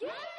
Килегеҙ!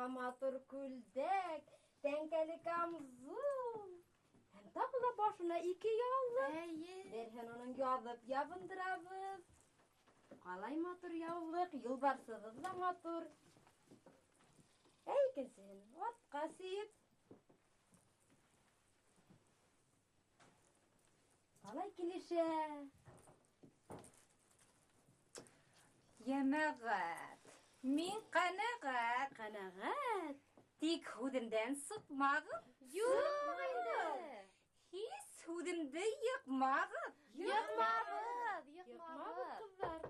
Матур күлдәк, тәңкәле камзул. Һәм тағы ла башына ике яулыҡ. Эйе. Береһен уның яҙып ябындырабыҙ. Ҡалай матур яулыҡ, юлбарсыбыҙ ҙа матур. Ә икенсеһен артҡа сөйөп. Ҡалай килешә. Йәмәғәт, мин ҡәнәғәт. Ҡәнәғәт. Тик һүҙемдән сыҡмағыҙ. Юҡ инде. Һис һүҙемде йыҡмағыҙ. Йыҡмабыҙ, Йыҡмабыҙ, йыҡмабыҙ. ҡыҙҙар.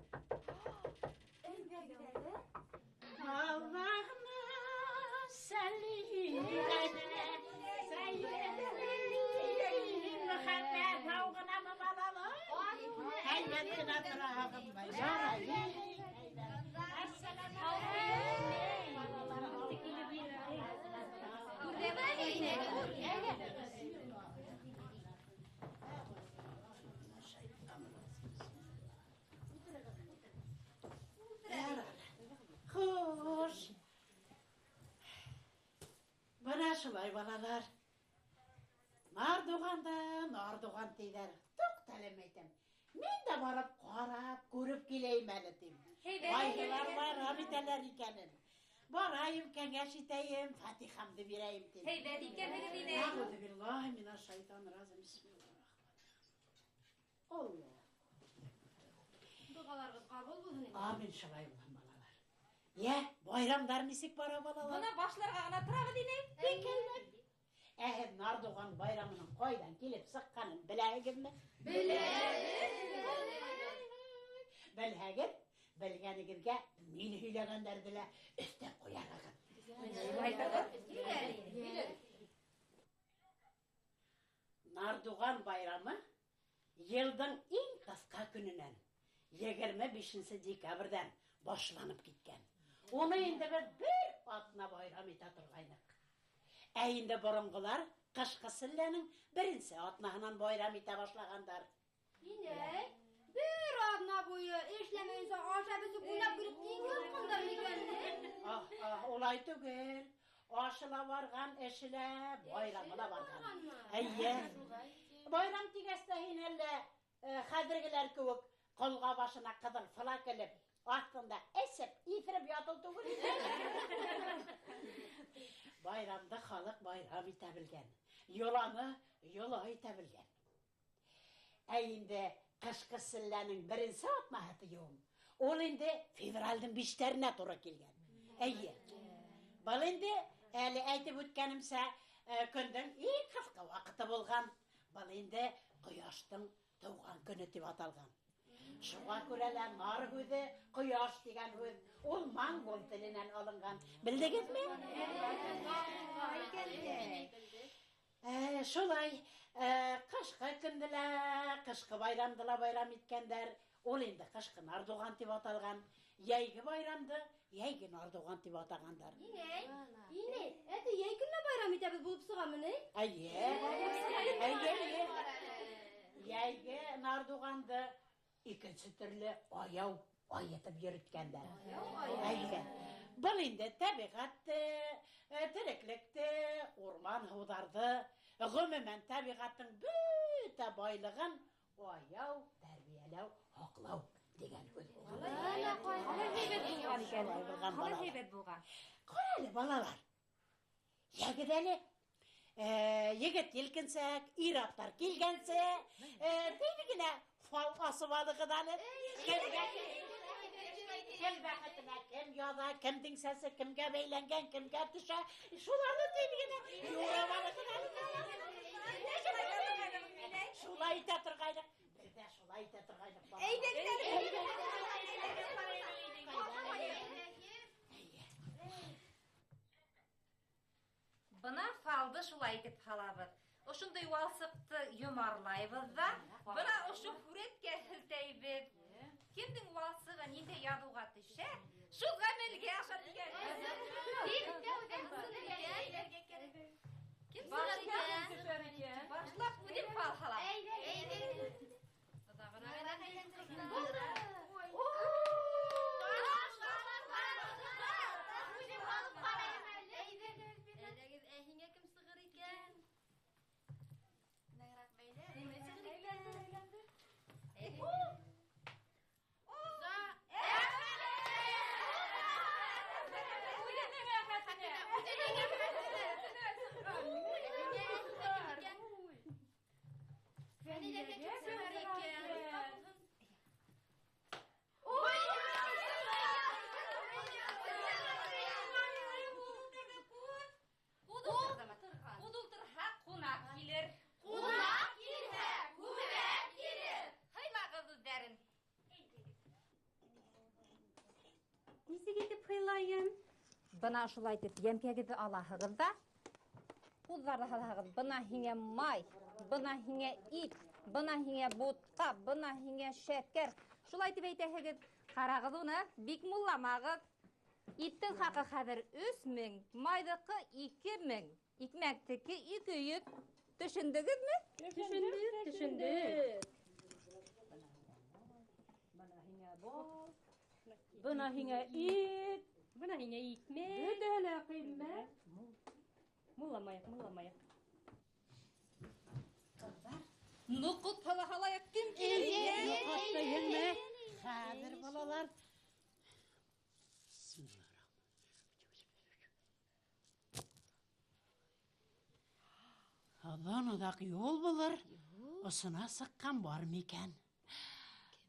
Әйҙәгеҙ әле. Аллаһыма салли ғәлә сәййидина Мөхәммәд. Һау ғынамы, балалар? Һәйбәт кенә тораһығыҙмы? Ярай. Әссәләмә алейкум. Балалар, Хуш. Бына шулай, балалар. Нардуған да, нардуған тиҙәр. Туҡталым әйтәм. Мин дә барып ҡарап, күреп киләйем әле тим. Ҡайһылар байрам итәләр икәнен. Барайым, кәңәш итәйем, фатихамды бирәйем тим. Һәйбәт икәнһегеҙ, инәй. Әғүҙу биллаһи минәш шайтанир ражим. Бисмиллаһир-рахманир-рахим. Аллаһ. Доғаларығыҙ ҡабул булһын инде. Амин, шулай булһын, балалар. Йә, байрамдар нисек бара, балалар? Бына башларға ғына торабыҙ, инәй. Бик һәйбәт. Ә һеҙ Нардуған байрамының ҡайҙан килеп сыҡҡанын беләһегеҙме? Беләбеҙ. Белһәгеҙ, белгәнегеҙгә мин һөйләгәндәрҙе лә өҫтәп ҡуярһығыҙ. Нардуған байрамы йылдың иң ҡыҫҡа көнөнән, 25 декабрҙән башланып киткән. Уны инде беҙ бер аҙна байрам итә торғайныҡ. Ә инде боронғолар ҡышҡы селләнең беренсе аҙнаһынан байрам итә башлағандар. Инәй, бер аҙна буйы эшләмәйенсә ашап эсеп уйнап көлөп тиң ятҡандар микән? Аһ, аһ, улай түгел. Ашы ла барған, эше лә, байрамы ла барған. Эйе. Байрам тигәс тә һин әллә, хәҙергеләр кеүек ҡолға башына ҡыҙыл флаг элеп, аҫтында эсеп, иҫереп ятыу түгел. Байрамды халыҡ байрам итә белгән. Йоланы йола итә белгән. Ә инде ҡышҡы селләнең беренсе аҙнаһы тиеүем, ул инде февралдең биштәренә тура килгән. Эйе. Был инде әле әйтеп үткәнемсә, көндөң иң ҡыҫҡа ваҡыты булған. Был инде ҡояштың тыуған көнө тип аталған. Шуға күрә лә нар һүҙе, ҡояш тигән һүҙ, ул монгол теленән алынған. Белдегеҙме? Шулай, ҡышҡы көндө лә, ҡышҡы байрамды ла байрам иткәндәр. Ул инде ҡышҡы Нардуған тип аталған. Йәйге байрамды йәйге Нардуған тип атағандар. Инәй, инәй, әте йәй көнө байрам итәбеҙ булып сығамы ни? Эйе, эйе, эйе. Йәйге Нардуғанды икенсе төрлө аяу ай итеп йөрөткәндәр. Эйе. Был инде тәбиғәтте, тереклекте, урман һыуҙарҙы, ғөмүмән тәбиғәттең бөтә байлығын аяу, тәрбиәләү, һаҡлау тигән һүҙ булған. Ҡалай һәйбәт булған икән. Шулай булған, Ҡалай балалар. һәйбәт булған. Ҡара әле, балалар. Йәгеҙ әле, егет елкенсәк, ир-аттар килгәнсе, тиҙ генә фал асып алығыҙ әле. Кемгә кем бәхетенә кем яҙа, кемдең сәсе кемгә бәйләнгән, кемгә төшә, шуларҙы тиҙ генә юрап алығыҙ әле. Шулай итә торғайныҡ. Беҙ ҙә шулай итә торғайныҡ, балалар. Бына фалды шулай итеп һалабыҙ. Ошондай валсыҡты йомарлайбыҙ ҙа, бына ошо һүрәткә һелтәйбеҙ. Кемдең валсығы ниндәй яҙыуға төшә, шул ғәмәлгә аша тигән. Кем сығыр икән? Башлап үҙем фал һалам. Үҙем алып ҡарайым әле. Бына шулай итеп йәмкәгеҙҙе алаһығыҙ ҙа, ҡулдарҙы һалаһығыҙ. Бына һиңә май, бына һиңә ит, бына һиңә бутҡа, бына һиңә шәкәр. Шулай итеп әйтәһегеҙ. Ҡарағыҙ уны, бик мулламағыҙ. Иттең хаҡы хәҙер 3000, майҙыҡы 2000, икмәктеке 200. Төшөндөғөҙмө? Төшөндөк, төшөндөк. Бына һиңә бал, бына һиңә ит, бына һиңә икмәк. Бөтәһе лә ҡиммәт. Мулламайыҡ, мулламайыҡ. Ҡыҙҙар, ноҡот һала һалайыҡ, кем килер икән? Ноҡотто еңмә. Хәҙер балалар. Оҙон оҙаҡ юл булыр, осона сыҡҡан бар микән?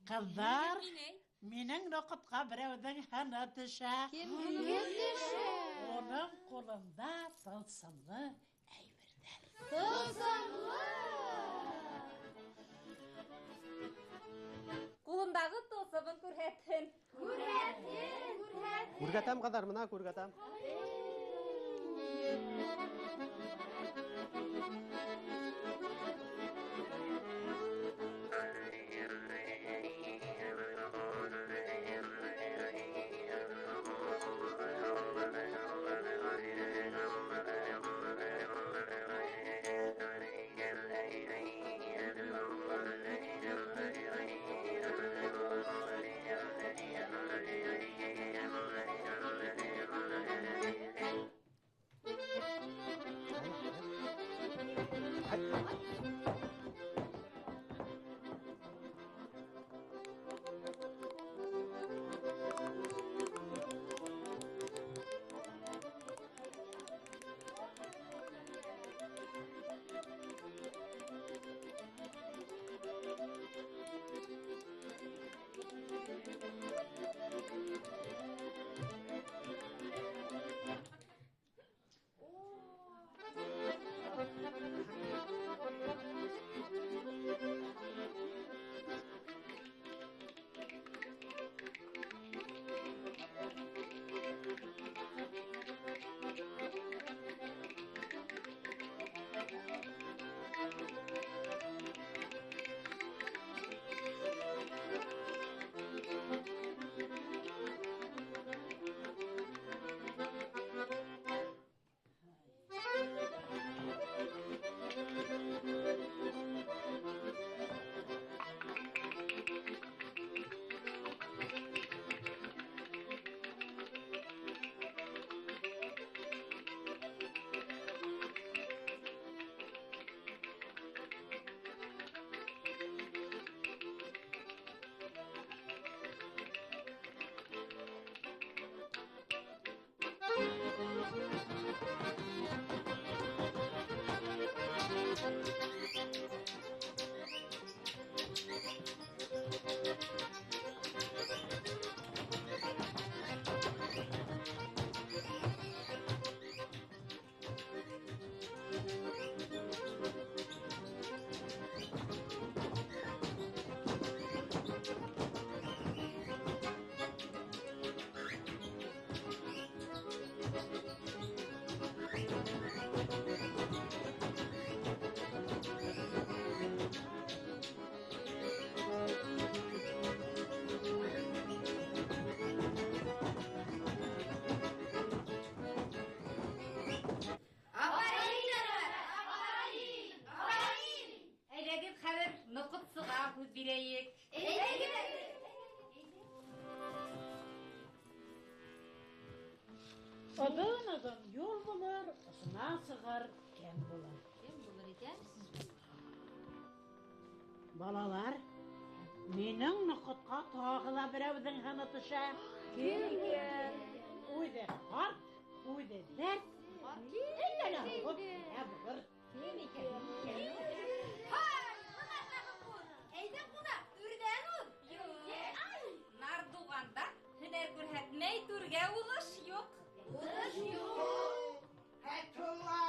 Ҡыҙҙар, минең ноҡотҡа берәүҙең һыны төшә. Кем төшә? Уның ҡулында тылсымлы әйберҙәр. Тылсымлы! Ҡулындағы тылсымын күрһәтһен. Күрһәтһен, күрһәтһен. Күрһәтәм, ҡыҙҙар, бына күрһәтәм. Оҙон-оҙон юл булыр, осона сығыр кем булыр. Кем булыр икән? Балалар, минең ноҡотҡа тағы ла берәүҙең һыны төшә. Кем икән? Үҙе ҡарт, үҙе дәрт. Әйләнә һуғып, ә булыр. Кем икән? Һай, бына тағы ҡуҙ. Әйҙә ҡунаҡ, түрҙән уҙ. Юҡ. Нардуғанда һөнәр күрһәтмәй түргә уҙыш юҡ. Уҙыш юҡ. Фәтулла!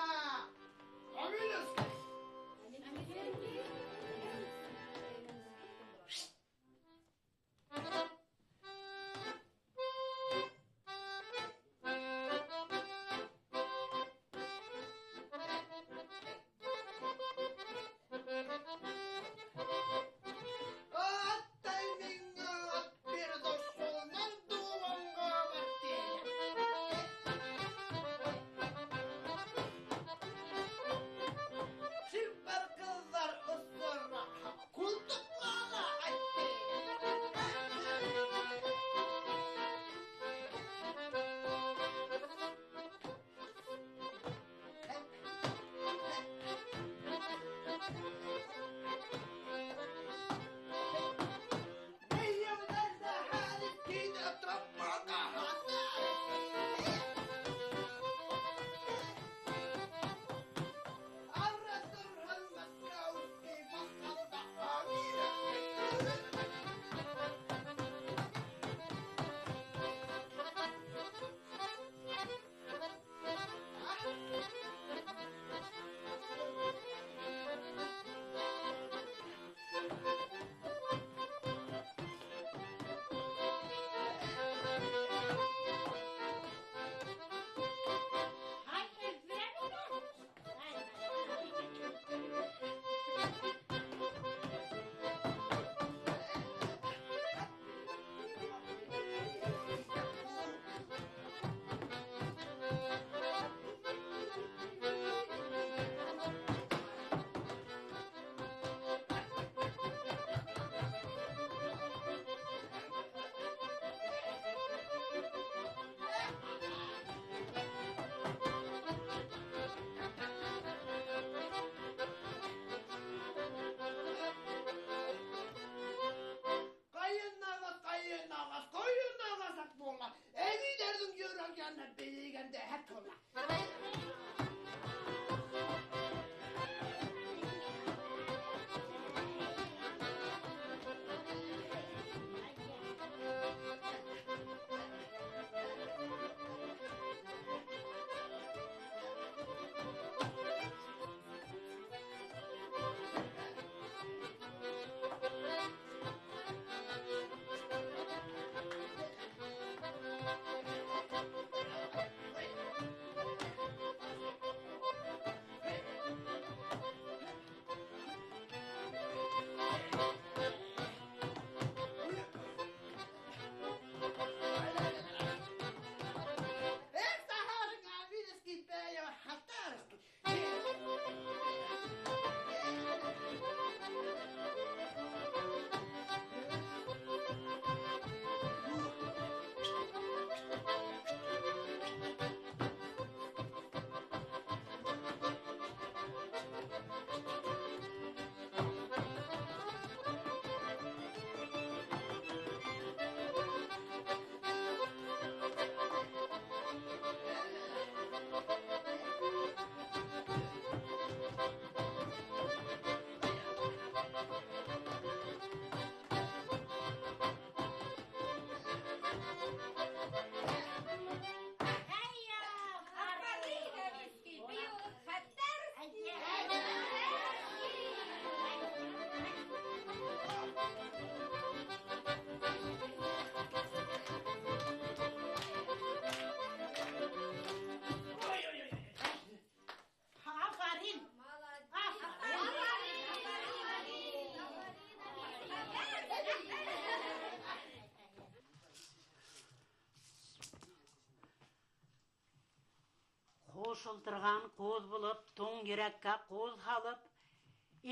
Буш ултырған ҡуҙ булып, туң йөрәккә ҡул һалып,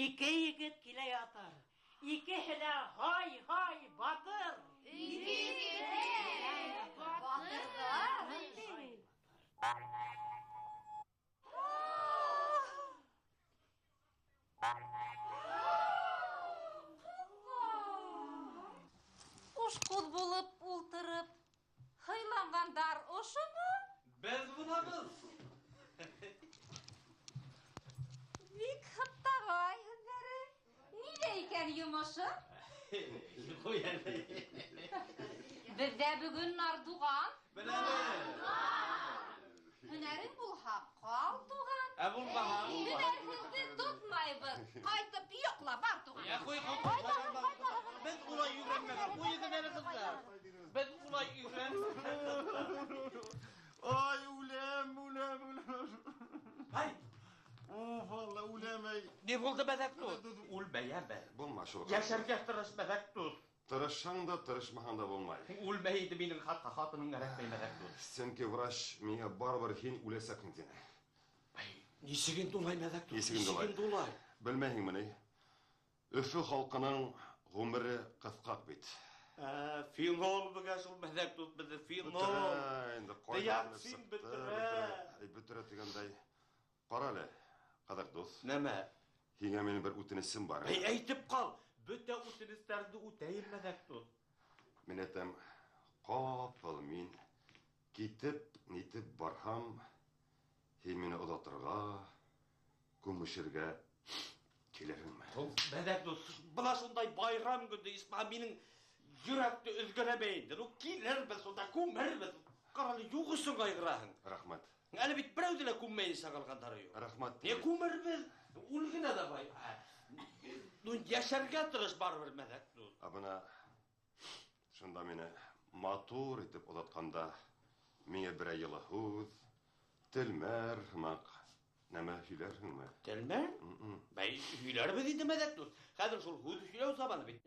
ике егет килә ятыр. Икеһе лә һай-һай батыр. Ике егет батырҙар. Ҡуш ҡуҙ булып ултырып, һыйланғандар ошомо? Беҙ булабыҙ. Бик һыптағай һүҙҙәре. Ниҙә икән йомошо? Ҡуй әле. Беҙҙә бөгөн Нардуған. Беләбеҙ. Һөнәрең булһа, ҡал туған. Ә булмаһа? Һөнәрһеҙҙе тотмайбыҙ. Ҡайтып йоҡла, бар туған. Йә, ҡуй, ҡуй, ҡуй. Беҙ улай өйрәнмәгән. Ҡуйығыҙ әле, ҡыҙҙар. Беҙ улай өйрәнмәгән. Ай, үләм, үләм, үләм. Ай! Уф, Алла, үләм, ай. Ни булды, Мәҙәк дуҫ? Үлмәй, әммә. Булма шул. Йәшәргә тырыш, Мәҙәк дуҫ. Тырышһаң да, тырышмаһаң да булмай. Үлмәй инде минең хатта хатының кәрәкмәй, Мәҙәк дуҫ. Сөнки врач миңә барыбер һин үләсәкһең тине. Ай, нисек инде улай, Мәҙәк дуҫ? Нисек инде улай? Нисек инде улай? Белмәйһеңме ни? Өфө халҡының ғүмере ҡыҫҡаҡ бит. Фенол бөгә шул, Мәҙәк дуҫ, беҙҙе фенол. Бөтөрә инде, ҡайҙа Диоксин менеп сыҡты, бөтөрә. бөтөрә. Эй, бөтөрә тигәндәй. Ҡара әле, ҡыҙыҡ дуҫ. Нәмә? Һиңә минең бер үтенесем бар. Эй, әйтеп ҡал. Бөтә үтенестәрҙе үтәйем, Мәҙәк дуҫ. Мин әйтәм, ҡапыл мин китеп, нитеп барһам, һин мине оҙатырға, күмешергә килерһеңме? Ул, Мәҙәк дуҫ, бына шундай байрам көндө, Исма, минең йөрәкте өҙгөләмәй инде. Ну, килербеҙ, шунда күмербеҙ. Ҡара әле, юҡ өсөн ҡайғыраһың. Рәхмәт. Әле бит берәүҙе лә күммәйенсә ҡалғандары юҡ. Рәхмәт. Не күмербеҙ? Ул генә дә бай. Ну, йәшәргә тырыш барыбер, Мәҙәк дуҫ. Ә бына шунда мине матур итеп оҙатҡанда миңә берәй йылы һүҙ, телмәр һымаҡ нәмә һөйләрһеңме? Телмәр? Бәй, һөйләрбеҙ инде, Мәҙәк дуҫ. Хәҙер шул һүҙ һөйләү заманы бит.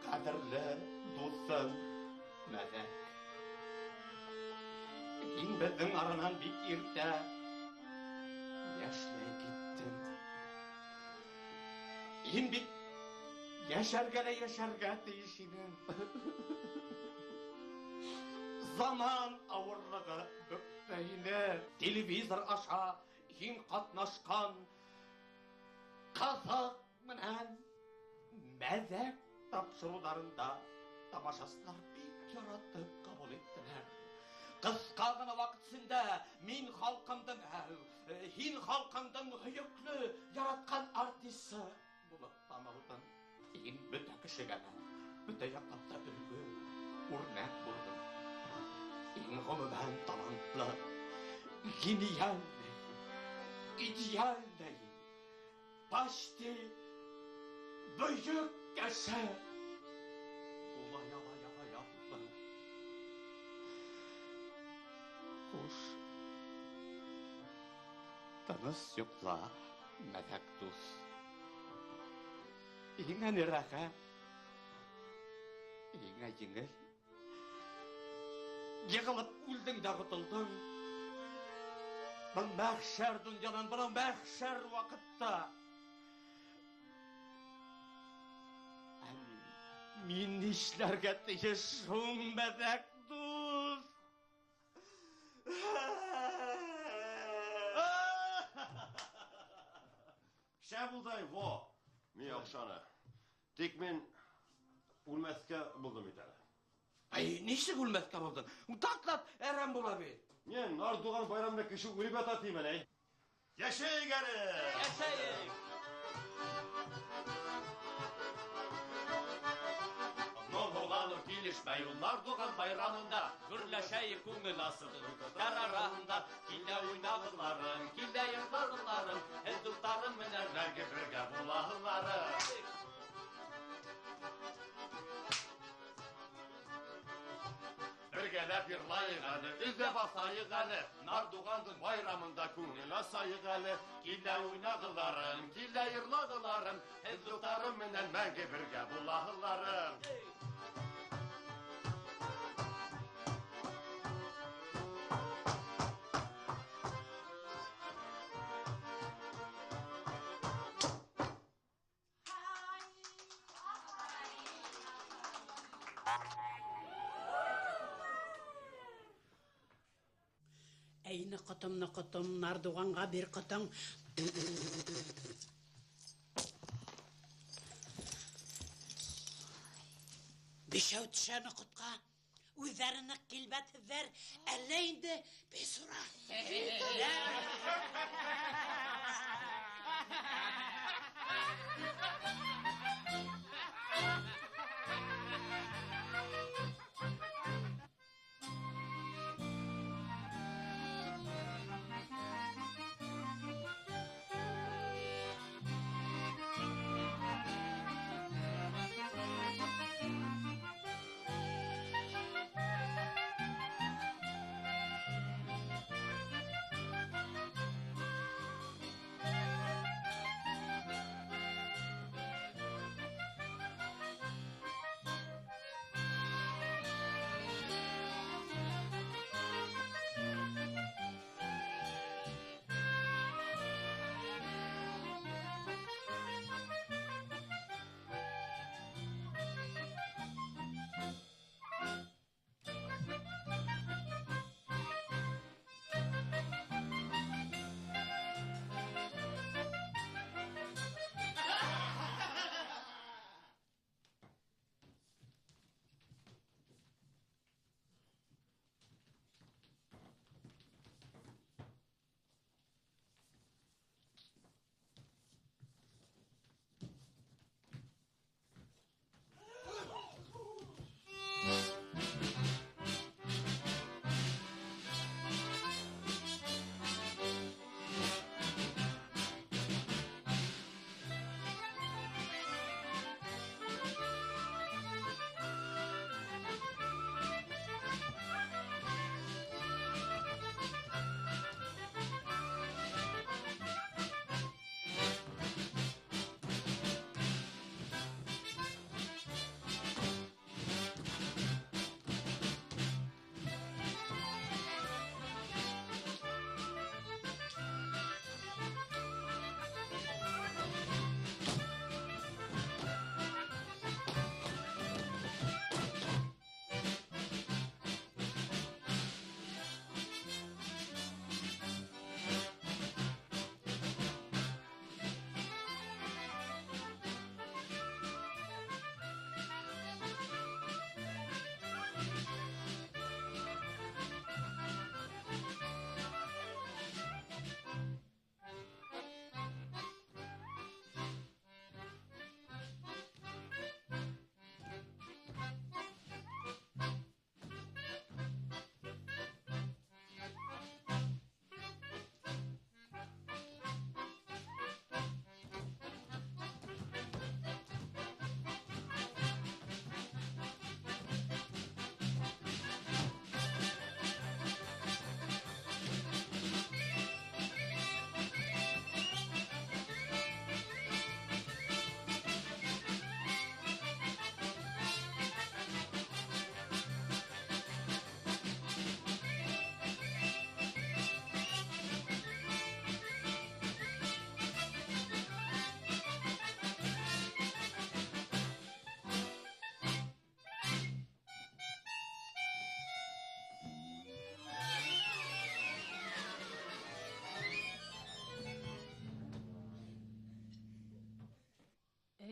Ҡәҙерле дуҫым Мәҙәк. Һин беҙҙең аранан бик иртә йәшләй киттең. Һин бит йәшәргә лә йәшәргә тейеш инең. Заман ауырлығы бөктә ине. Телевизор аша һин ҡатнашҡан ҡыҙыҡ менән мәҙәк тапшырыуҙарында тамашасылар бик яратып ҡабул иттеләр. Ҡыҫҡа ғына ваҡыт эсендә мин халҡымдың, һин халҡыңдың һөйөклө, яратҡан артисы булып танылдың. Һин бөтә кешегә лә, бөтә яҡтан да өлгө, үрнәк булдың. Һин ғөмүмән талантлы, гениальный, идеальный, почти бөйөк кеше була яҙҙың. Хуш, тыныс йоҡла, Мәҙәк дуҫ. Һиңә ни рәхәт, һиңә еңел. Йығылып үлдең дә ҡотолдоң. Был мәхшәр донъянан, был мәхшәр ваҡытта. Ә мин нишләргә тейеш һуң, Мәҙәк дуҫ? Шәп булдай, во! Мин оҡшаны. Тик мин үлмәҫкә булдым бит әле. Ай, нисек үлмәҫкә булдың? Татлап әрәм була бит. Мин Нардуған байрамында кеше үлеп ята тимен, әй. Йәшәйек әле! Йәшәйек! Килешмәй ул Нардуған байрамында, гөрләшәйек күңел асып, дуҫтар араһында, килә уйнағыҙларым, килә йырлағыҙларым, һеҙ дуҫтарым менән мәңге бергә булаһыҙларым. Бергәләп йырлайыҡ әле, өҙә баҫайыҡ әле, Нардуғандың байрамында күңел асайыҡ әле, килә уйнағыҙларым, килә йырлағыҙларым, һеҙ дуҫтарым менән мәңге бергә булаһыҙларым. Әй, ныҡытым, ныҡытым, Нардуғанға бир ҡытың. Бишәү төшә ныҡытҡа. Үҙҙәре ныҡ килбәтһеҙҙәр, әллә инде бисура.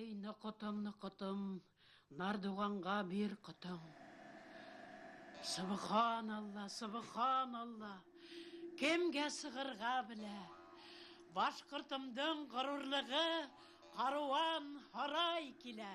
Эй, ныҡытым, ныҡытым, Нардуғанға бир ҡытың. Субханалла, субханалла, кемгә сығырға белә. Башҡортомдоң ғорурлығы каруан һарай килә.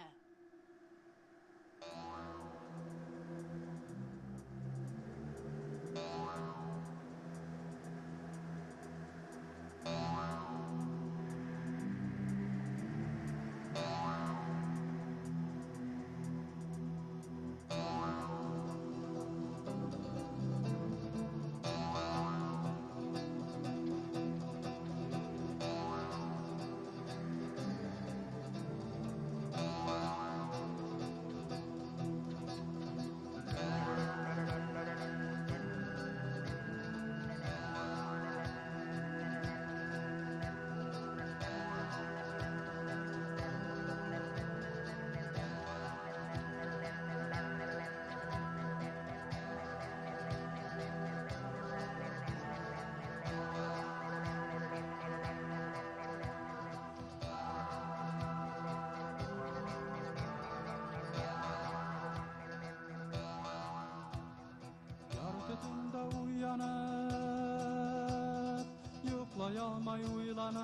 Алмай уйланып,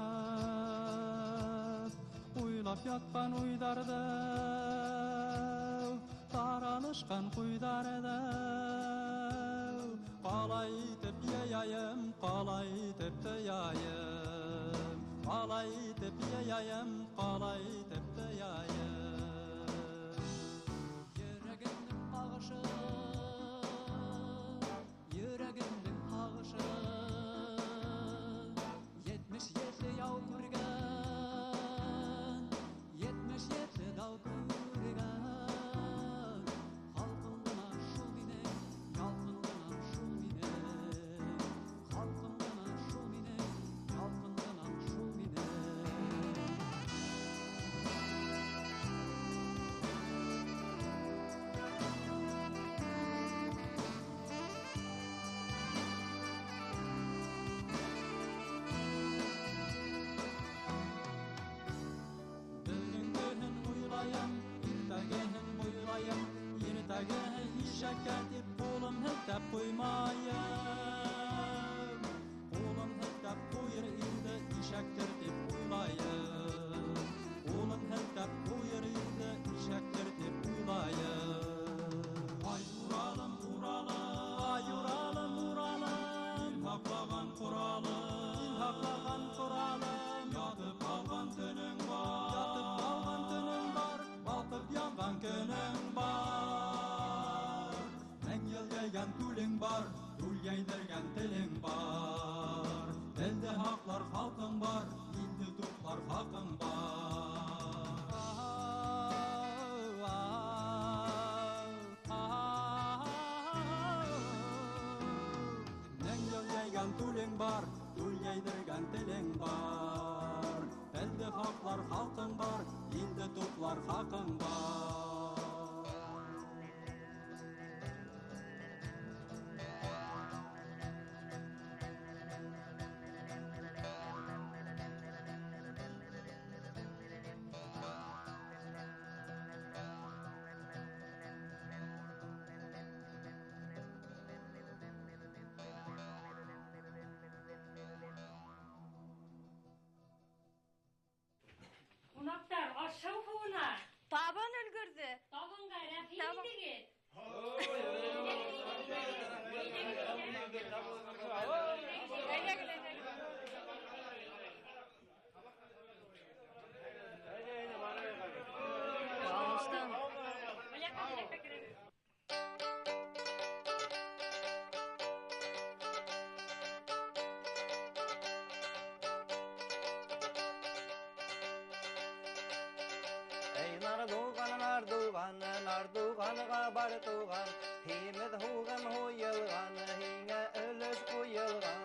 уйлап ятҡан уйҙарҙы, таралышҡан ҡуйҙарҙы. Ҡалай итеп йыяйым, ҡалай итеп тыяйым, ҡалай итеп йыяйым, ҡалай итеп тыяйым. Йөрәгемдең һағышы, йөрәгемдең һағышы, 77 яу күргән, 77 дау күргән. Халҡым ғына шул минең, ялҡын ғына шул минең, халҡым ғына шул минең, ялҡын ғына шул минең. Бөгөнгөһөн уйлайым, иртәгеһен буйлайым, иртәгеһен ишәккә тип ҡулым һелтәп ҡуймайым. Ҡулым һелтәп ҡуйыр инде ишәктер тип уйлайым. Ҡулым һелтәп ҡуйыр инде ишәктер тип уйлайым. Ай Уралым, Уралым, ай Уралым, Уралым, ил һаҡлаған ҡоралым, ил һаҡлаған ҡоралым. Ятып ҡалған төнөң бар, ятып ҡалған төнөң бар, балҡып янған көнөң бар. Мең йыл йәйгән түлең бар, түл йәйҙергән телең бар. Телде һаҡлар халҡың бар, илде туплар хаҡың бар. Мең йыл йәйгән түлең бар, түл йәйҙергән телең бар. Телде һаҡлар халҡың бар, илде туплар хаҡың бар. Ҡунаҡтар, ашау һыуына. Табын өлгөрҙө. Табынға рәхим Табын. итегеҙ. Әйҙәгеҙ, әйҙәгеҙ. Был яҡҡа керегеҙ. Ey nardugan, nardugan, narduganға бар туған, һимеҙ һуғым һуйылған, һиңә өлөш ҡуйылған.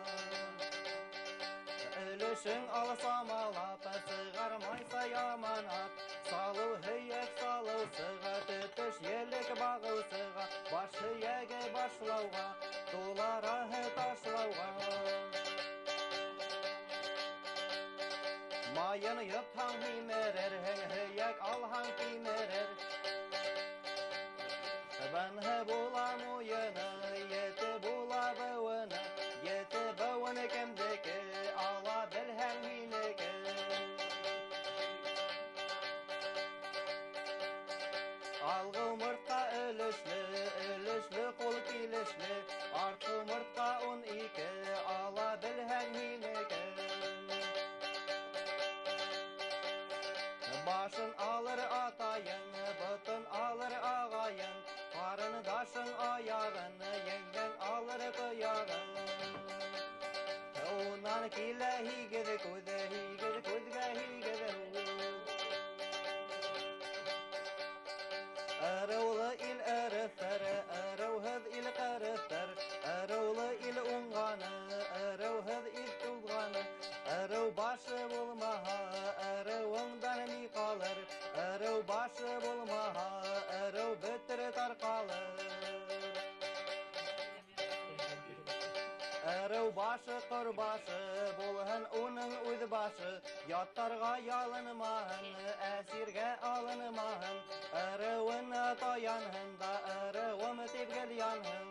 Өлөшөң алсамалап, сығармайса яманат, салыу һөйәк салыусыға, төтөш елек бағыусыға, баш һөйәге башлауға, тулараһы ташлауға. Майын йотһаң һимерерһең, һөйәк алһаң кимерер. Бынһы була муйыны, ете була быуыны, ете быуыны кемдеке, ала белһәң һинеке. Алғы умыртҡа өлөшлө, өлөшлө ҡул килешле, артҡы умыртҡа 12, ала белһәң һинеке. Башын алыр атайың, ботон алыр ағайың, ҡарындашың аяғын, еңгәң алыр тояғын. Унан килә һигеҙ күҙ, һигеҙ күҙгә һигеҙ үҙ. Ырыулы ил ырыҫыр, ырыуһыҙ ил ҡырыҫыр, ырыулы ил уңғаны, ырыуһыҙ ил туҙғаны. Ырыу башы булмаһа, ырыуыңдан ни ҡалыр? Ырыу башы булмаһа, ырыу бөтөр тарҡалыр. Ырыу башы ҡорбашы, булһын уның үҙ башы, яттарға ялынмаһын, әсиргә алынмаһын, ырыуына таянһын да, ырыуым тип гел янһын.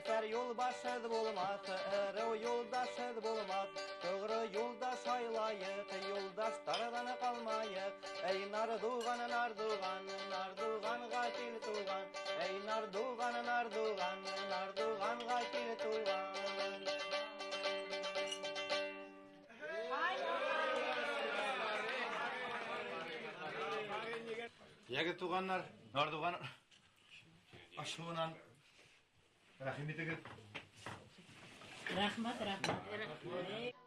Нәфәр юлбашһыҙ булмаҫ, ырыу юлдашһыҙ булмаҫ. Тоғро юлдаш һайлайыҡ, юлдаштарҙан ҡалмайыҡ. Эй, Нардуған, Нардуған, Нардуғанға кил туған. Эй, Нардуған, Нардуған, Нардуғанға кил туған. Йәгеҙ, туғандар, Нардуған ашыуынан рәхим итегеҙ. Рәхмәт, рәхмәт.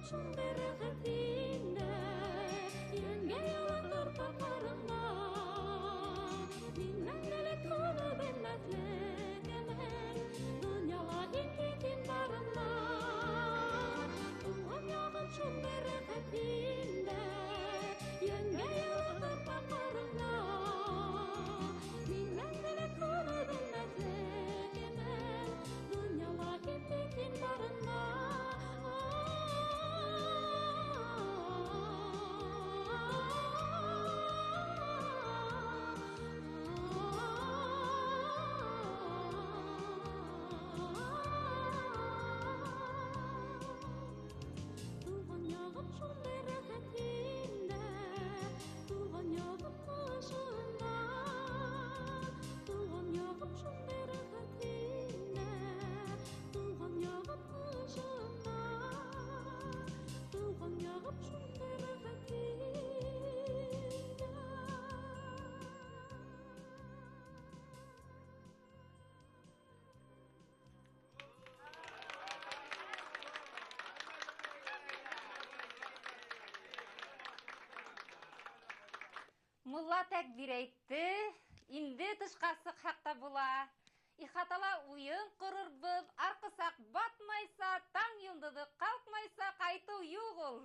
Шундай рәхәт инде, йәнгә ялы ҡырпаҡларыңда. Мин мәңгелек уны белмәҫлек әмәл, донъяла һин тик һин барында. Туған яғым шундай рәхәт инде, йәнгә ялы ҡырпаҡларыңда. Мин мәңгелек уны белмәҫлек әмәл, донъяла һин тик һин барында. Туған яғым шундай рәхәт инде. Мулла тәкбир әйтте, инде тышҡа сыҡһаҡ та була. Ихатала уйын ҡорорбоҙ, арҡысаҡ батмайса, таң йондоҙо ҡалҡмайса ҡайтыу юҡ ул.